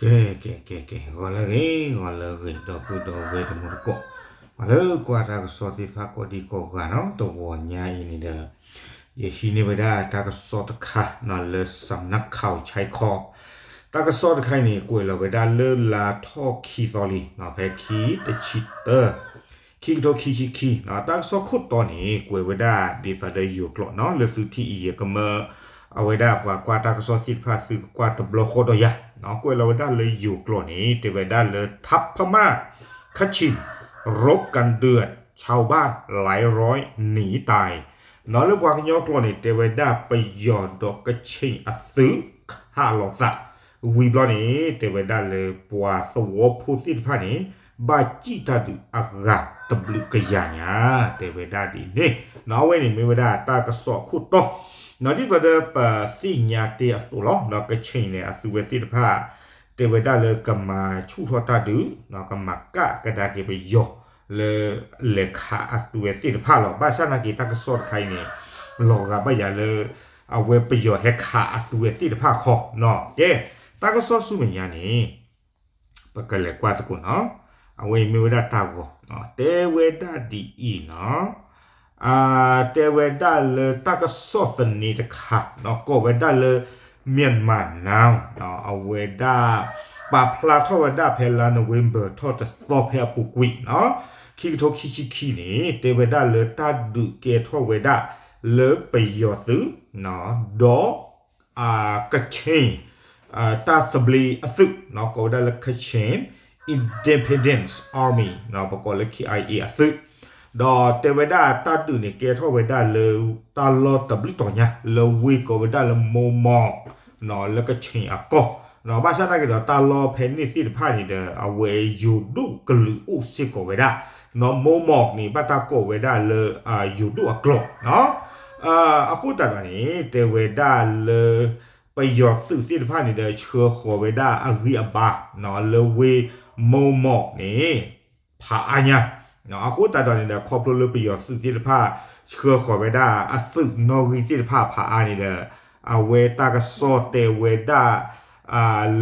ကဲ ကဲ ကဲ ဂီၤလၢအဂ့ၤ ဂီၤလၢအဂ့ၤ ဒီပုၢ်ဒီဝဲၢ်တံၤသကိး ပှၤလၢကွၢ်တၢ်ကစီၣ်သ့ၣ်တဖၣ်ကိးဒံကိးဂၤနီၤ တဂီၤညါအံၤန့ၣ်ဒီး ယဟံးန့ၢ်ဝဲဒၣ်တၢ်ကစီၣ်တခါနီၤ လၢ စမ်နၢၣ်ခီၣ်ဆဲးခီး တၢ်ကစီၣ်တခါအံၤန့ၣ် ကွဲးလီၤဝဲဒၣ်လၢလါထီၣ်ခံသီလံနီၤ ဖဲခံတဆံတၢ ခံကထိခံဆံခံနီၤ တၢ်ကစီၣ်ခိၣ်တီန့ၣ် ကွဲးဝဲဒၣ်ဒ်သိးဒီးယိၤကျိာ်နီၤ လၢသုထံၣ်အံၤ ယကမၢ အဝဲဒၣ်ပှၤကွၢ်တၢ်ကစီၣ်သ့ၣ်တဖၣ် သုကကွၢ်တဘျီဃီဒီးယၤနီၤ ကွဲးလီၤဝဲဒၣ်လၢယိၤကျိာ်န့ၣ် တဲဝဲဒၣ်လၢ ထပ်မံ ကချင် ရူပ်ကင်ဒုတ် ชาวบ้านหลายร้อยหนีตาย နီၤ လၢပှၤကညီကျိာ်န့ၣ် တဲဝဲဒၣ်ပယီၤဒီးကခ့ၣ်အသုး ခးလိာ်သး ဝံၤဘျီန့ၣ် တဲဝဲဒၣ်လၢပှၤသဝီဖိသ့ၣ်တဖၣ်န့ၣ် ဘၣ်စံၣ်တၢ်ဒုးအဂၤတဘျုးကယၤညါ တဲဝဲဒၣ်ဒ်န့ၣ်နီၤ အဝဲန့ၣ်မ့ၢ်ဝဲဒၣ်တၢ်ကစီၣ်အခိၣ်တီနီၤ ဒ်သိးဒီးပသ့ၣ်ညါတ့ၢ်အသိးလီၤ ဒီးကခ့ၣ်န့ၣ် အသုးဝဲသ့ၣ်တဖၣ် တဲဝဲဒၣ်လၢကမၤဆူၣ်ထီၣ်တၢ်ဒုး ကမၤကၣ်ကဒါက့ၤပယီၤ လၢလဲၤခးအသုးဝဲသ့ၣ်တဖၣ်လီၤ ဘၣ်ဆၣ်နာ်က့ၤတၢ်ကစီၣ်တခါအံၤန့ၣ် လီၤဂာ်ဘၣ်ယၤလၢ အဝဲပယီၤဟဲခးအသုးဝဲသ့ၣ်တဖၣ်ခီနီၤ ကဲ တၢ်ကစီၣ်ဆူမဲာ်ညါန့ၣ် ပကလဲၤကွၢ်သကိးနီၤ အဝဲအံၤမ့ၢ်ဝဲဒၣ်တၢ်ဂီၤ တဲဝဲဒၣ်ဒ်အံၤနီၤ တဲဝဲဒၣ်လၢတၢ်ကစီၣ်သန့တခါနီၤ ကိးဝဲဒၣ်လၢ Myanmar Now အဝဲဒၣ် ပာ်ဖျါထီၣ်ဝဲဒၣ်ဖဲလါနိၣ်ဝ့ဘၢၣ်ထီၣ်တသီဖဲအပူၤကွံာ်နီၤ ခံကထိခံဆံခံန့ၣ် တဲဝဲဒၣ်လၢတၢ်ဒုးကဲထီၣ်ဝဲဒၣ်လၢပယီၤသုး ဒီး ကခ့ၣ် တၢ်သဘျ့အသုး ကိးဝဲဒၣ်လၢ Kachin Independence Army ပကိးလၢ ခ့ၣ်အံၣ်အ့ၣ် အသုး ဒီးတဲဝဲဒၣ်တၢ်ဒုးန့ၣ် ကဲထီၣ်ဝဲဒၣ်လၢ တၢ်လီၢ်တဘျုးတီၤညါ လၢဝ့ၢ်ကိးဝဲဒၣ်လၢ မိၢ်မီၢ် လၢကခ့ၣ်အကီၢ် ဘၣ်ဆၣ်သနာ်က့ဒီး တၢ်လီၢ်ဖဲန့ၣ်သ့ၣ်တဖၣ်န့ၣ်ဒီး အဝဲယိၤဒိၣ်ကလုာ်အိၣ်စ့ၢ်ကီးဝဲဒၣ် မိၢ်မီၢ်န့ၣ် ဘၣ်တၢ်ကိးဝဲဒၣ်လၢ ယိၤဒိၣ်အကျိာ် အဃိသတးဒီးန့ၣ် တဲဝဲဒၣ်လၢ ပယီၤသုးသ့ၣ်တဖၣ်န့ၣ်ဒီး ဆှၢဃီၤဝဲဒၣ်အဂံၢ်အဘါ လၢဝ့ၢ်မိၢ်မီၢ်န့ၣ် ဖးအါညါ အဃိသတးဒီးန့ၣ်ဒီး ခီဖျိလၢပယီၤသုးသ့ၣ်တဖၣ် ဆှၢဃီၤဝဲဒၣ်အသုးနီၣ်ဂံၢ်သ့ၣ်တဖၣ်ဖးအါန့ၣ်ဒီး အဝဲတၢ်ကစီၣ်တဲဝဲဒၣ်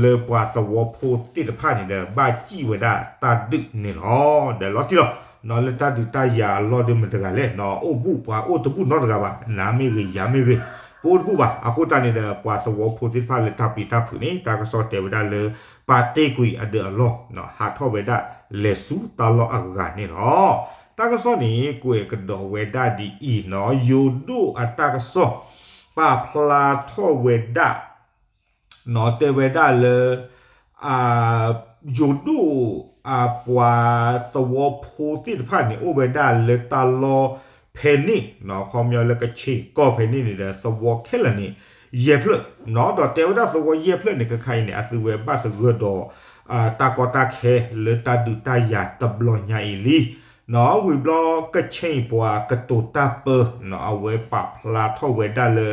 လၢပှၤသဝီဖိသ့ၣ်တဖၣ်န့ၣ်ဒီး ဘၣ်စံၣ်ဝဲဒၣ်တၢ်ဒုးန့ၣ်လီၤ. ဒီးလီၤတံၢ်လီၤ လၢတၢ်ဒုးတၢ်ယၤအလီၢ်ဒုးမတၤတဂၤလဲၣ် အိၣ်ဘူးပှၤအိၣ်တဘူးနီတဂၤဘၣ် နၤမ့ၢ်ဂ့ၤယၤမ့ၢ်ဂ့ၤ ပအိၣ်တဘူးဘၣ်. အဃိသတးန့ၣ်ဒီး ပှၤသဝီဖိသ့ၣ်တဖၣ်လၢတၢ်ပျံၤတၢ်ဖုးန့ၣ် တၢ်ကစီၣ်တဲဝဲဒၣ်လၢ ပာ်တ့ၢ်ကွံာ်အဒၢးအလီၢ် ဟးထီၣ်ဝဲဒၣ်လဲၤဆူတၢ်လီၢ်အဂၤန့ၣ်လီၤ. တၢ်ကစီၣ်န့ၣ် ကွဲးကဒီးဝဲဒၣ်ဒ်အံၤနီၤ ယိၤဒိၣ်အတၢ်ကစီၣ် ပာ်ဖျါထီၣ်ဝဲဒၣ် နီၤ တဲဝဲဒၣ်လၢ ယိၤဒိၣ် ပှၤသဝီဖိသ့ၣ်တဖၣ်န့ၣ် အိၣ်ဝဲဒၣ်လၢတၢ်လီၢ်ဖဲန့ၣ် ခီပညီလၢကခ့ၣ်ကီၢ်ဖဲန့ၣ်န့ၣ်ဒီး သဝီခဲလၢာ်န့ၣ် ယဲၢ်ဖျၢၣ် ဒီးတဲဝဲဒၣ်သဝီယဲၢ်ဖျၢၣ်န့ၣ် ခဲခါအံၤန့ၣ် အသုဝဲဘၣ်သဂၢၢ်ဒီး တၢ်ကီတၢ်ခဲလၢတၢ်ဒုးတၢ်ယၤတဘျီညါအံၤလံ ဝံၤဘျီကခ့ၣ်ပှၤကတိၤတၢ်ပၢ အဝဲပာ်ဖျါထီၣ်ဝဲဒၣ်လၢ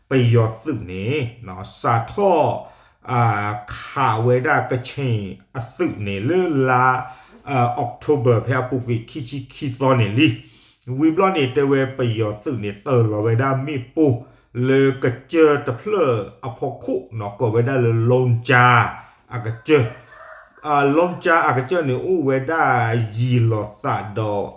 ပယီၤသုးန့ၣ် စးထီၣ် ခးဝဲဒၣ်ကခ့ၣ်အသုးန့ၣ် လၢလါ October ဖဲအပူၤကွံာ်ခံဆံခံသီန့ၣ်လံ. ဝံၤဘျီန့ၣ် တဲဝဲပယီၤသုးန့ၣ် တၢၢ်လီၤဝဲဒၣ်မ့ၣ်ပိၢ်လၢကစၢၢ်တဖျၢၣ်အဖီခိၣ်နီၤ ကိးဝဲဒၣ်လၢ Launchar အကစၢၢ် Launchar အကစၢၢ်န့ၣ် အိၣ်ဝဲဒၣ်ယံာ်လီၤသးဒီး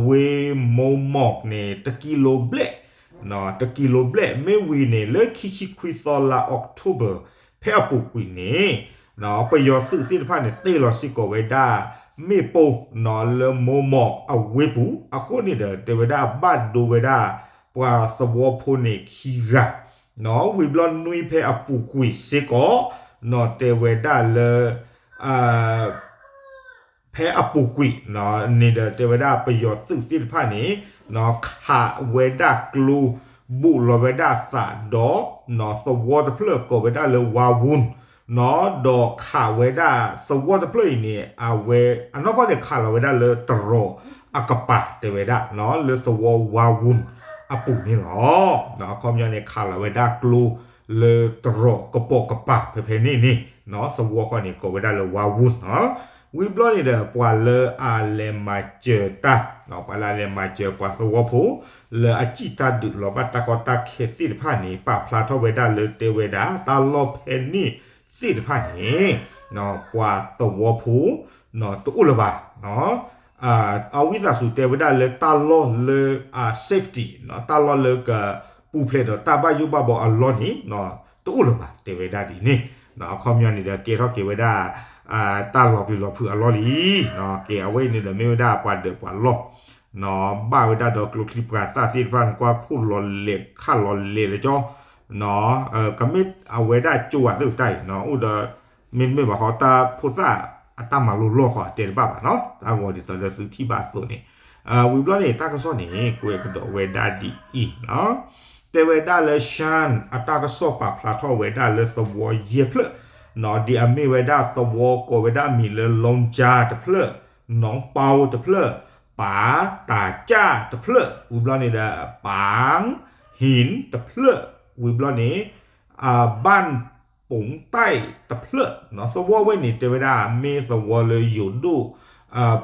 ဝ့ၢ်မိၢ်မီၢ်န့ၣ် တကံလိဘျဲၣ် တကံလိဘျဲၣ် မ့ၢ်ဝံၤန့ၣ် လၢခံဆံခွံသီလါ October ဖဲအပူၤကွံာ်န့ၣ် ပယီၤသုးသ့ၣ်တဖၣ်န့ၣ် တ့ၢ်လီၤစ့ၢ်ကီးဝဲဒၣ် မ့ၣ်ပိၢ်နီၤ လၢမိၢ်မီၢ်အဝ့ၢ်ပူၤ အဃိန့ၣ်ဒီး တဲဝဲဒၣ်ဘၣ်ဒိဝဲဒၣ် ပှၤသဝီဖိန့ၣ်ခံဂၤ နီၤ ဝံၤဘျီနွံဖဲအပူၤကွံာ်စ့ၢ်ကီး နီၤ တဲဝဲဒၣ်လၢ ဖဲအပူၤကွံာ် န့ၣ်ဒီးတဲဝဲဒၣ်ပယီၤသုးသ့ၣ်တဖၣ်န့ၣ် ခးဝဲဒၣ်ကျိ ဘူးလီၤဝဲဒၣ်သးဒီး နီၤ သဝီတဖျၢၣ်ကိးဝဲဒၣ်လၢ ဝါဝုၢ် နီၤ ဒီးခးဝဲဒၣ်သဝီတဖျၢၣ်အံၤန့ၣ် အဝဲအနီၢ်ကီၢ်န့ၣ် ခးလီၤဝဲဒၣ်လၢတရီးအကပၤ တဲဝဲဒၣ် လၢသဝီဝါဝုၢ်အပူၤန့ၣ်လီၤ. အခီပညီန့ၣ် ခးလီၤဝဲဒၣ်ကျိ လၢတရီးကပိာ်ကပၤဖဲဖဲန့ၣ်န့ၣ် သဝီဃီန့ၣ် ကိးဝဲဒၣ်လၢဝါဝုၢ်နီၤ. ဝံၤဘျီန့ၣ်ဒီး ပှၤလၢအလဲၤမၤစၢၤတၢ် ပှၤလၢအလဲၤမၤစၢၤပှၤသဝီဖိ လၢအစံၣ်တၢ်ဒုးလီၤဘၣ်တၢ်ကီတၢ်ခဲသ့ၣ်တဖၣ်န့ၣ် ပာ်ဖျါထီၣ်ဝဲဒၣ်လၢတဲဝဲဒၣ် တၢ်လီၢ်ဖဲန့ၣ်သ့ၣ်တဖၣ်န့ၣ် ပှၤသဝီဖိ တအိၣ်လၢၤဘၣ်. အဝံသးစူၤတဲဝဲဒၣ်လၢတၢ်လီၢ်လၢ safety တၢ်လီၢ်လၢကပူၤဖျဲးဒီးတၢ်ဘၣ်ယိၣ်ဘၣ်ဘီအလီၢ်န့ၣ် တအိၣ်လၢၤဘၣ် တဲဝဲဒၣ်ဒ်န့ၣ်. အခီပညီန့ၣ်ဒီးကဲထီၣ်က့ၤဝဲဒၣ် တၢ်လီၤပျံၤလီၤဖုးအလီၢ်လံ. ကဲအဝဲအံၤန့ၣ်ဒီး မ့ၢ်ဝဲဒၣ်ပှၤဒၢးပှၤလီၢ် ဘၣ်ဝဲဒၣ်ဒီးကျိချံပှၤသၣ်သ့ၣ်တဖၣ်န့ၣ် ကွၢ်ခိၣ်လီၤလဲၤခၣ်လီၤလဲၤလၢကၠီ ကမ့ၢ်အဝဲဒၣ်ကၠိဝဲသ့ၣ်တၢ်အံၤ အိၣ်ဒီး မ့တမ့ၢ်ဘၣ်ဃီ တၢ်ဖိသၣ်အတၢ်မၤလိလီၢ်ဃီတဲတဘၣ်ဘၣ်နီၤ တၢ်ဂီၤဒ်သိးဒီးသုထံၣ်ဘၣ်အသိးန့ၣ်. ဝံၤဘျီန့ၣ် တၢ်ကစီၣ်န့ၣ် ကွဲးကဒီးဝဲဒၣ်ဒ်အံၤနီၤ တဲဝဲဒၣ်လၢ ရှၢၣ် အတၢ်ကစီၣ်ပာ်ဖျါထီၣ်ဝဲဒၣ်လၢသဝီယဲၢ်ဖျၢၣ်နီၤ ဒ်အမ့ၢ်ဝဲဒၣ်သဝီကိးဝဲဒၣ်အမံၤလၢ လီၣ်ကၠါတဖျၢၣ်, နီၣ်ပီတဖျၢၣ်, ပၢ်တၢ်ကၠၣ်တဖျၢၣ် ဝံၤဘျီန့ၣ်ဒီး ပၢ်ဟ့ၣ်တဖျၢၣ် ဝံၤဘျီန့ၣ် ဘၣ် ပိၣ်တၢ်တဖျၢၣ်နီၤ သဝီဝဲန့ၣ် တဲဝဲဒၣ်မ့ၢ်သဝီလၢယိၤဒိၣ်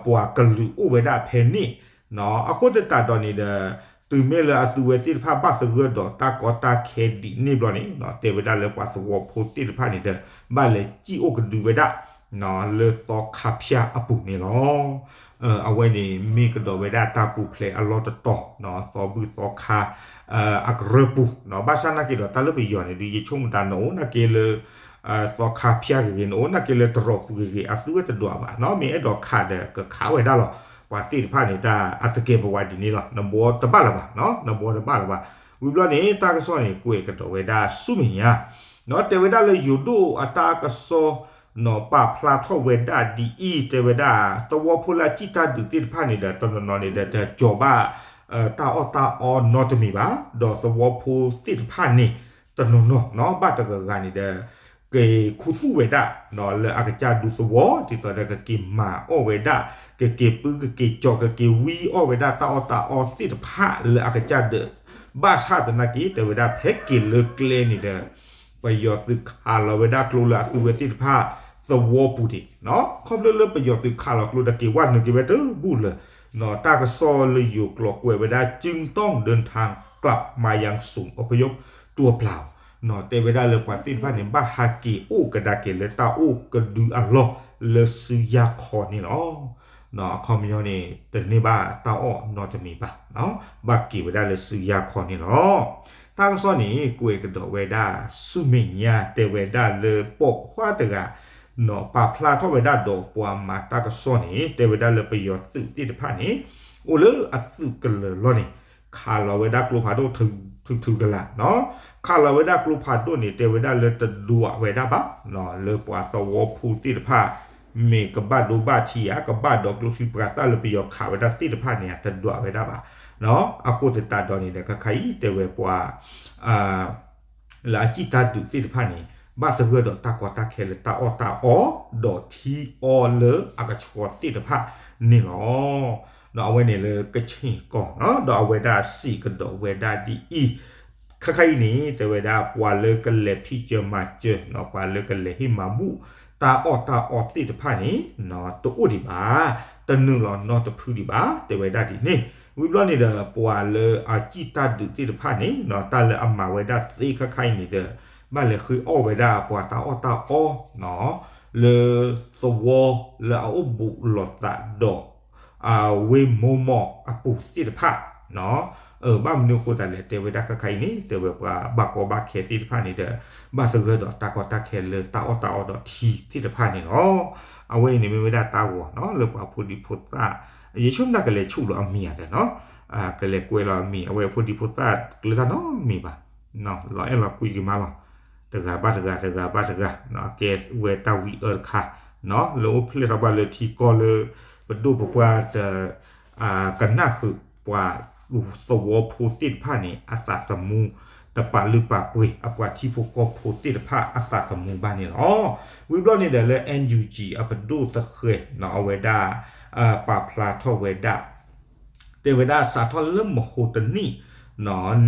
ပှၤကလုာ်အိၣ်ဝဲဒၣ်ဖဲန့ၣ်နီၤ အဃိသတးဒီးန့ၣ်ဒီး တုၤမ့ၢ်လၢအသုဝဲသ့ၣ်တဖၣ်ဘၣ်သဂၢၢ်ဒီးတၢ်ကီတၢ်ခဲဒ်န့ၣ်ဘျီန့ၣ် တဲဝဲဒၣ်လၢပှၤသဝီဖိသ့ၣ်တဖၣ်န့ၣ်ဒီး ဘၣ်လဲၤစံၣ်အိၣ်ကဒုဝဲဒၣ် လၢသီခါဖၠၣ်အပူၤန့ၣ်လီၤ. အဝဲန့ၣ်မ့ၢ်ကဒီးဝဲဒၣ်တၢ်ပူၤဖျဲးအလီၢ်တတီၤ သီဘူၣ်သီခါ အကရၢၢ်ပူၤ ဘၣ်ဆၣ်နာ်က့ဒီးတၢ်လၢပယီၤန့ၣ် ဒုးယဆိကမိၣ်တၢ်နအိၣ်နာ်က့လၢ သီခါဖၠၣ်ဂ့ၤဂ့ၤ နအိၣ်နာ်က့လၢတရီးပူၤဂ့ၤဂ့ၤ အသုဝဲတဒွးဘၣ်နီၤ မ့ၢ်အဲၣ်ဒိးခးဒီးကခးဝဲဒၣ်လီၤ. ပှၤသ့ၣ်တဖၣ်န့ၣ် တၢ်အသကဲးပဝးဒ်န့ၣ်လီၤ နဘှီတဘၣ်လၢၤဘၣ်နီၤ နဘှီတဘၣ်လၢၤဘၣ်. ဝံၤဘျီန့ၣ် တၢ်ကစီၣ်န့ၣ် ကွဲးကဒီးဝဲဒၣ်ဆူမဲာ်ညါ နီၤ တဲဝဲဒၣ်လၢယိၤဒိၣ်အတၢ်ကစီၣ် နီၤ ပာ်ဖျါထီၣ်ဝဲဒၣ်ဒ်အံၤ တဲဝဲဒၣ် သဝီဖိလၢအစံၣ်တၢ်ဒုးသ့ၣ်တဖၣ်န့ၣ်ဒီး တနီၤနီၤန့ၣ်ဒီး တကၠီၤဘၣ် တၢ်အီၣ်တၢ်အီနီတမံၤဘၣ် ဒီးသဝီဖိသ့ၣ်တဖၣ်န့ၣ် တနီၤနီၤနီၤ ဘၣ်တဂၤဂၤန့ၣ်ဒီး က့ၤခူသူၣ်ဝဲဒၣ် လၢအကစၢ်ဒူသဝီ ဒ်သိးဒီးကက့ၤမၤအီၣ်ဝဲဒၣ် ကက့ၤပုၢ်ကက့ၤကၠီၤ ကက့ၤဝံအီၣ်ဝဲဒၣ်တၢ်အီၣ်တၢ်အီသ့ၣ်တဖၣ်လၢအကစၢ်ဒၢး ဘၣ်ဆၣ်သနာ်က့ တဲဝဲဒၣ်ဖဲက့ၤလၢကျဲန့ၣ်ဒီး ပယီၤသုးခးလီၤဝဲဒၣ်ကျိလၢအသုဝဲသ့ၣ်တဖၣ်သဝီပူၤဒံး ခီဖျိလၢပယီၤသုးခးလီၤကျိဒီးက့ၤဝဲနုာ်က့ၤဝဲတဘူၣ်လၢၤ နီၤ တၢ်ကစီၣ်လၢယိၤကျိာ်ကွဲးဝဲဒၣ် จึงต้องเดินทางกลับมายังศูนย์อพยพตัวเปล่า နီၤ တဲဝဲဒၣ်လၢပှၤသ့ၣ်တဖၣ်န့ၣ် ဘၣ်ဟးက့ၤအိၣ်ကဒါက့ၤလၢတၢ်အိၣ်ကဒုအလီၢ်လၢစုယါခီန့ၣ်လီၤ. အခီပညီန့ၣ် တန့ၢ်ဘၣ်တၢ်အီၣ်နီတမံၤဘၣ် ဘၣ်က့ၤဝဲဒၣ်လၢစုယါခီန့ၣ်လီၤ. တၢ်ကစီၣ်န့ၣ် ကွဲးကဒီးဝဲဒၣ်ဆူမဲာ်ညါ တဲဝဲဒၣ်လၢပိာ်ခွါတဂၤ နီၤ ပာ်ဖျါထီၣ်ဝဲဒၣ်ဒီးပှၤမၤတၢ်ကစီၣ်န့ၣ် တဲဝဲဒၣ်လၢပယီၤသုးသ့ၣ်တဖၣ်န့ၣ် အိၣ်လၢအသုးကလၢၤလီၢ်န့ၣ် ခးလီၤဝဲဒၣ်ကျိဖးဒိၣ်ထုထုကလးနီၤ ခးလီၤဝဲဒၣ်ကျိဖးဒိၣ်န့ၣ် တဲဝဲဒၣ်လၢတဒွးဝဲဒၣ်ဘၣ်နီၤ လၢပှၤသဝီဖိသ့ၣ်တဖၣ် မ့ၢ်ကဘၣ်ဒိဘၣ်ထံးဧါ ကဘၣ်ဒီးကျိချံပှၤသၣ်လၢပယီၤခးဝဲဒၣ်သ့ၣ်တဖၣ်န့ၣ် တဒွးဝဲဒၣ်ဘၣ်နီၤ အဃိသတးဒီးန့ၣ်ဒီး ခဲခါအံၤတဲဝဲပှၤ လၢအစံၣ်တၢ်ဒုးသ့ၣ်တဖၣ်န့ၣ် ဘၣ်သဂၢၢ်ဒီးတၢ်ကီတၢ်ခဲလၢတၢ်အီၣ်တၢ်အီ ဒီးထံအီလၢအကဆှီသ့ၣ်တဖၣ်န့ၣ်လီၤ. ဒီးအဝဲန့ၣ်လၢကဆ့ၣ်ကီၢ်နီၤ ဒီးအဝဲဒၣ်စံးကဒီးဝဲဒၣ်ဒ်အံၤ ခဲခါအံၤန့ၣ် တဲဝဲဒၣ်ပှၤလၢကလဲၤဖံးစၢၤမၤစၢၤနီၤ ပှၤလၢကလဲၤဟ့ၣ်မၤဘူၣ် တၢ်အီၣ်တၢ်အီသ့ၣ်တဖၣ်န့ၣ် တအိၣ်ဒံးဘၣ် တနုာ်လီၤနီတဖုဒံးဘၣ် တဲဝဲဒၣ်ဒ်န့ၣ် ဝံၤဘျီန့ၣ်ဒီး ပှၤလၢအစံၣ်တၢ်ဒုးသ့ၣ်တဖၣ်န့ၣ် တၢ်လၢအမၤဝဲဒၣ်သ့ခဲခါအံၤန့ၣ်ဒီး ဘၣ်လဲၤဃ့အီၣ်ဝဲဒၣ်ပှၤတၢ်အီၣ်တၢ်အီ လၢသဝီလၢအအိၣ်ဘူးလိာ်သးဒီး ဝ့ၢ်မိၢ်မီၢ်အပူၤသ့ၣ်တဖၣ် ဘၣ်မနုၤအဃိသတးလဲၣ် တဲဝဲဒၣ်ခဲခါအံၤန့ၣ် တဲဝဲပှၤဘၣ်ကီဘၣ်ခဲသ့ၣ်တဖၣ်န့ၣ်ဒီး ဘၣ်သဂၢၢ်ဒီးတၢ်ကီတၢ်ခဲလၢတၢ်အီၣ်တၢ်အီဒီးထံသ့ၣ်တဖၣ်န့ၣ်လီၤ. အဝဲအံၤန့ၣ်မ့ၢ်ဝဲဒၣ်တၢ်ဂီၤနီၤ လၢပှၤဖိဒံဖိသၣ် ယဆိကမိၣ်ကလဲၤဆူၣ်လီၤအမံၤဧါတဲနီၤ ကလဲၤကွဲးလီၤအမံၤ အဝဲဖိဒံဖိသၣ်ကျၢၤတၢ်နီတမံၤဘၣ် လီၤအဲၣ်လီၤကွံက့ၤမးလီၤ တဂၤဘၣ်တဂၤ တဂၤဘၣ်တဂၤ ကဲဝဲတၢ်ဝံအၢတခါ လၢအိၣ်ဖျဲၣ်ထီၣ်ဘၣ်လၢထံကီၢ်လၢ ပဒိၣ်ပပှၢ်တ ကနၣ်ဃုာ်ပှၤသဝီဖိသ့ၣ်တဖၣ်န့ၣ် အသးသမူ တပာ်လုၢ်ပာ်ပှ့ၤ အပှၤထံဖိကီၢ်ဖိသ့ၣ်တဖၣ်အသးသမူဘၣ်န့ၣ်လီၤ. ဝံၤဘျီန့ၣ်ဒီးလၢ NUG အပဒိၣ်သဃဲၤ အဝဲဒၣ် ပာ်ဖျါထီၣ်ဝဲဒၣ် တဲဝဲဒၣ်စးထီၣ်လၢမဟိတနံၣ်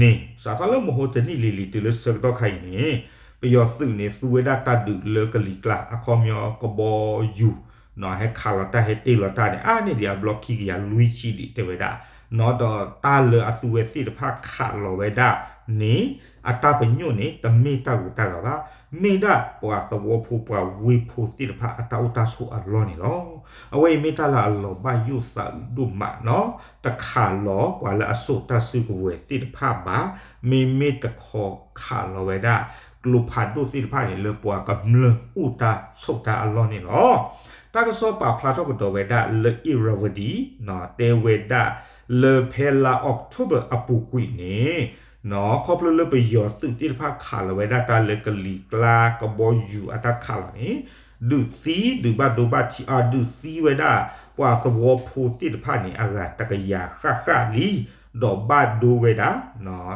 န့ၣ် စးထီၣ်လၢမဟိတနံၣ်လံၤလံၤတုၤလၢဆၢကတီၢ်ခါအံၤန့ၣ် ပယီၤသုးန့ၣ် သူဝဲဒၣ်တၢ်ဒုးလၢကလံၤကျါ အခီပညီကဘီယူၤ ဟဲခးလီၤတၢ်ဟဲတ့ၢ်လီၤတၢ်န့ၣ် အါန့ၢ်ဒံးအဘျီခံကယၤ လွံၢ်ဆံဒံးတဲဝဲဒၣ် ဒီးတၢ်လၢအသူဝဲသ့ၣ်တဖၣ်ခးလီၤဝဲဒၣ်န့ၣ် အတၢ်ပညိၣ်န့ၣ် တမ့ၢ်တၢ်ဂုၤတၢ်ဂၤဘၣ် မ့ၢ်ဒၣ်ပှၤသဝီဖိပှၤဝ့ၢ်ဖိသ့ၣ်တဖၣ်အတၢ်အိၣ်တၢ်ဆိးအလီၢ်န့ၣ်လီၤ. အဝဲအံၤမ့ၢ်တၢ်လၢအလီၤဘၣ်ယိၣ်သးအုးဒိၣ်မးနီၤ, တခးလီၤပှၤလၢအစိာ်တၢ်စုကဝဲၤသ့ၣ်တဖၣ်ဘၣ်, မ့မ့ၢ်တခီခးလီၤဝဲဒၣ် ကျိဖးဒိၣ်သ့ၣ်တဖၣ်န့ၣ် လၢပှၤကမျၢၢ်အိၣ်တၢ်ဆိးတၢ်အလီၢ်န့ၣ်လီၤ. တၢ်ကစီၣ်ပာ်ဖျါထီၣ်ကဒီးဝဲဒၣ်လၢ Irrawaddy တဲဝဲဒၣ် လၢဖဲလါ October အပူၤကွံာ်န့ၣ် ခီဖျိလၢပယီၤသုးသ့ၣ်တဖၣ်ခးလီၤဝဲဒၣ်တၢ်လၢကလံၤကျါကဘီယူၤအတၢ်ခးလီၤန့ၣ် ဒုးသံဒုးဘၣ်ဒိဘၣ်ထံး အဒုးသံဝဲဒၣ် ပှၤသဝီဖိသ့ၣ်တဖၣ်န့ၣ် အဂၤတကယၤဃၣ်ဃၣ်လံ, ဒီးဘၣ်ဒိဝဲဒၣ်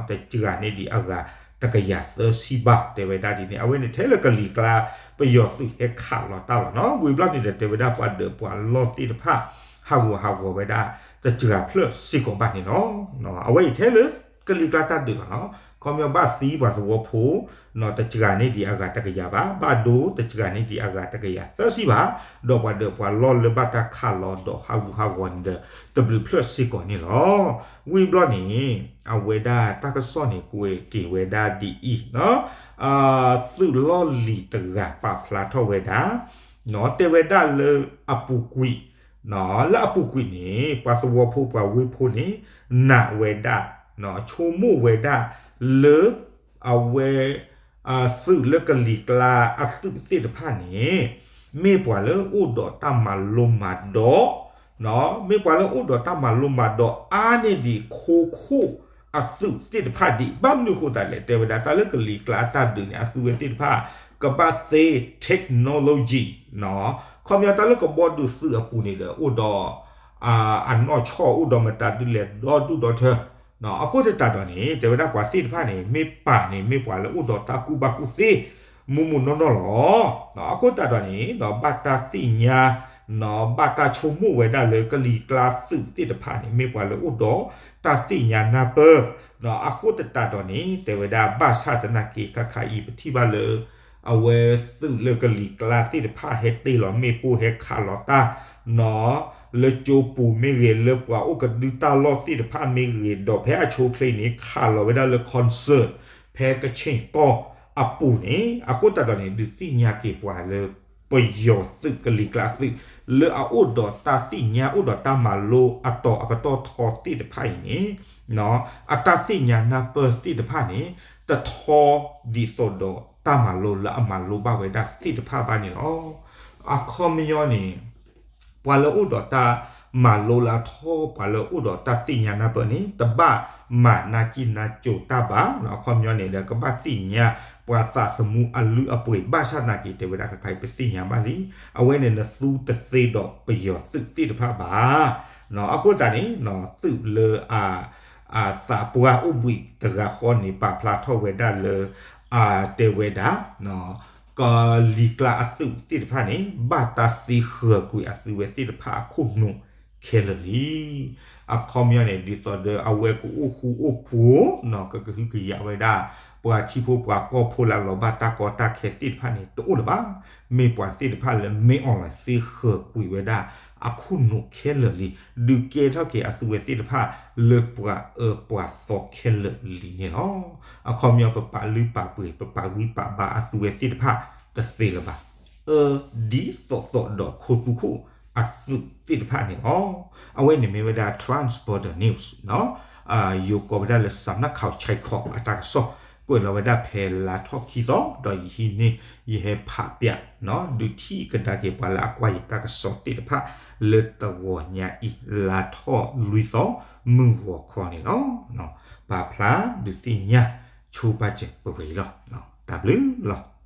တစှၤန့ၢ်ဒံးအဂၤတကယၤသၢဆံဘၣ် တဲဝဲဒၣ်ဒ်န့ၣ် အဝဲန့ၣ်ထဲလၢကလံၤကျါ ပယီၤသုးဟဲခးလီၤတၢ်လီၤနီၤ. ဝံၤဘျီန့ၣ်ဒီး တဲဝဲဒၣ်ပှၤဒၢးပှၤလီၢ်သ့ၣ်တဖၣ် ဟးဂူာ်ဟးဂီၤဝဲဒၣ် တစှၤဖျၢၣ်စ့ၢ်ကီးဘၣ်န့ၣ်လီၤ. အဝဲအံၤထဲလၢ ကလံၤကျါတၢ်ဒုးလီၤနီၤ. ခီပညီဘၣ်သံပှၤသဝီဖိ တစှၤန့ၢ်ဒံးအဂၤတကယၤဘၣ်, ဘၣ်ဒိတစှၤန့ၢ်ဒံးအဂၤတကယၤသၢဆံဘၣ်, ဒီးပှၤဒၢးပှၤလီၢ်လၢဘၣ်တၢ်ခးလီၤဒီးဟးဂူာ်ဟးဂီၤန့ၣ်ဒီး တဘျုးဖျၢၣ်စ့ၢ်ကီးန့ၣ်လီၤ. ဝံၤဘျီန့ၣ် အဝဲဒၣ်တၢ်ကစီၣ်န့ၣ် ကွဲးက့ၤဝဲဒၣ်ဒ်အံၤနီၤ, သုးလီၢ်လံၤတဂၤပာ်ဖျါထီၣ်ဝဲဒၣ် တဲဝဲဒၣ်လၢအပူၤကွံာ် လၢအပူၤကွံာ်န့ၣ် ပှၤသဝီဖိပှၤဝ့ၢ်ဖိန့ၣ် နာ်ဝဲဒၣ် ဆိကမိၣ်ဝဲဒၣ်လၢ အဝဲ သုးလၢကလံၤကျါအသုးသ့ၣ်တဖၣ်န့ၣ် မ့ၢ်ပှၤလၢအိၣ်ဒီးတၢ်မၤလိမၤဒိး မ့ၢ်ပှၤလၢအိၣ်ဒီးတၢ်မၤလိမၤဒိးအါန့ၢ်ဒံးခိခိၣ်အသုးသ့ၣ်တဖၣ်ဒံး. ဘၣ်မနုၤအဃိသတးလဲၣ် တဲဝဲဒၣ် တၢ်လၢကလံၤကျါအတၢ်ဒုးန့ၣ် အသုးဝဲသ့ၣ်တဖၣ် ကဘၣ်သ့ technology ခီပညီတၢ်လၢကဘီဒုးသုးအပူၤန့ၣ်ဒီး အိၣ်ဒီး အနီၢ်ဆီၣ်အိၣ်ဒီးမတၤဒုလဲၣ်ဒီဒူၣ်ဒီထၢ အဃိသတးဒီးန့ၣ် တဲဝဲဒၣ်ပှၤသ့ၣ်တဖၣ်န့ၣ် မ့ၢ်ပာ်န့ၣ် မ့ၢ်ပှၤလၢအိၣ်ဒီးတၢ်ကူၣ်ဘၣ်ကူၣ်သ့ မူးမူးနီၢ်နီၢ်လီၤ. အဃိသတးဒီးန့ၣ် ဘၣ်တၢ်သ့ၣ်ညါ ဘၣ်တၢ်ဆိကမိၣ်ဝဲဒၣ်လၢကလံၤကျါသုးသ့ၣ်တဖၣ်န့ၣ် မ့ၢ်ပှၤလၢအိၣ်ဒီးတၢ်သ့ၣ်ညါနၢ်ပၢၢ် အဃိသတးဒီးန့ၣ် တဲဝဲဒၣ်ဘၣ်ဆၣ်သနာ်က့ ခါခါအံၤ ပထံၣ်ဘၣ်လၢ အဝဲသုးလၢကလံၤကျါသ့ၣ်တဖၣ်ဟဲတ့ၢ်လီၤမ့ၣ်ပိၢ်ဟဲခးလီၤတၢ် လၢကၠိပူၤမ့ၢ်ဂ့ၤ လၢပှၤအိၣ်ကဒုတၢ်လီၢ်သ့ၣ်တဖၣ်မ့ၢ်ဂ့ၤ ဒီးဖဲအဆိအချ့န့ၣ် ခးလီၤဝဲဒၣ်လၢ concert ဖဲကဆ့ၣ်ကီၢ်အပူၤန့ၣ် အဃိသတးဒီးန့ၣ် ဒုးသ့ၣ်ညါက့ၤပှၤလၢ ပယီၤသုးကလံၤကျါသုး လၢအအိၣ်ဒီးတၢ်သ့ၣ်ညါအိၣ်ဒီးတၢ်မၤလိအတီၤအပတီၢ်ထီသ့ၣ်တဖၣ်အံၤန့ၣ် အတၢ်သ့ၣ်ညါနၢ်ပၢၢ်သ့ၣ်တဖၣ်န့ၣ် တထီဒ်သိးဒီးတၢ်မၤလိလၢအမၤလိဘၣ်ဝဲဒၣ်သ့ၣ်တဖၣ်ဘၣ်န့ၣ်လီၤ. အခီပညီန့ၣ် ပှၤလၢအိၣ်ဒီးတၢ်မၤလိလၢအထီ ပှၤလၢအိၣ်ဒီးတၢ်သ့ၣ်ညါနၢ်ပၢၢ်န့ၣ် တဘၣ်မၤနၢ်ကံၣ်နၢ်ကိၤတၢ်ဘၣ်, အခီပညီန့ၣ်ဒီး ကဘၣ်သ့ၣ်ညါပှၤသးသမူအလုၢ်အပှ့ၤ ဘၣ်ဆၣ်သနာ်က့ တဲဝဲဒၣ်ခါခါအံၤ ပသ့ၣ်ညါဘၣ်လံ, အဝဲန့ၣ်နသူတသ့ဒီးပယီၤသုးသ့ၣ်တဖၣ်ဘၣ်. အဃိသတးန့ၣ် သုးလၢ အသးပှၢ်အိၣ်ဘှံးတဂၤဃီန့ၣ် ပာ်ဖျါထီၣ်ဝဲဒၣ်လၢ တဲဝဲဒၣ် ကလံၤကျါအသုးသ့ၣ်တဖၣ်န့ၣ် ဘၣ်တၢ်သ့ဃၢၤကွံာ်အသုးဝဲသ့ၣ်တဖၣ်အခိၣ်နူာ်ခဲလၢာ်လံ. အခီပညီန့ၣ် ဒ်သိးဒီးအဝဲကအိၣ်ဃူအိၣ်ဖိး ကကဟုကယာ်ဝဲဒၣ် ပှၤထံဖိပှၤကီၢ်ဖိလၢအလီၤဘၣ်တၢ်ကီတၢ်ခဲသ့ၣ်တဖၣ်န့ၣ် တအိၣ်လၢၤဘၣ်. မ့ၢ်ပှၤသ့ၣ်တဖၣ်လၢ မင်းအောင်လှိုင် သ့ဃၢၤကွံာ်ဝဲဒၣ်အခိၣ်နူာ်ခဲလၢာ်လံ, ဒုးကဲထီၣ်က့ၤအသုးဝဲသ့ၣ်တဖၣ်လၢပှၤအၢပှၤသီခဲလၢာ်လံန့ၣ်လီၤ. အခီပညီ ပပာ်လုၢ်ပာ်ပှ့ၤ ပပာ်ဂံၢ်ပာ်ဘါအသုးဝဲသ့ၣ်တဖၣ်တသ့လၢၤဘၣ်. အၢ ဒ်သိးသိးဒီးခိသူၣ်ခိၣ်အသုးသ့ၣ်တဖၣ်န့ၣ်လီၤ. အဝဲန့ၣ်မ့ၢ်ဝဲဒၣ် Transborder News ယိၤကိးဝဲဒၣ်လၢ စးနၣ်ခးဆဲးခီး အတၢ်ကစီၣ် ကွဲးလီၤဝဲဒၣ်ဖဲလါထီၣ်ခံသီ ဒီးယဟံးန့ၢ် ယဟဲဖးပျး ဒုးထံၣ်ကဒါက့ၤပှၤလၢအကွၢ်ယတၢ်ကစီၣ်သ့ၣ်တဖၣ် လၢတဂီၤညါအံၤ လါထီၣ်လွံၢ်သီ မုၢ်ဂီၤခီန့ၣ်လီၤ. ပာ်ဖျါဒုးသ့ၣ်ညါ ဆိပာ်စၢၤပှဲၤပှဲၤအံၤလီၤ. တၢ်ဘျုးလီၤ.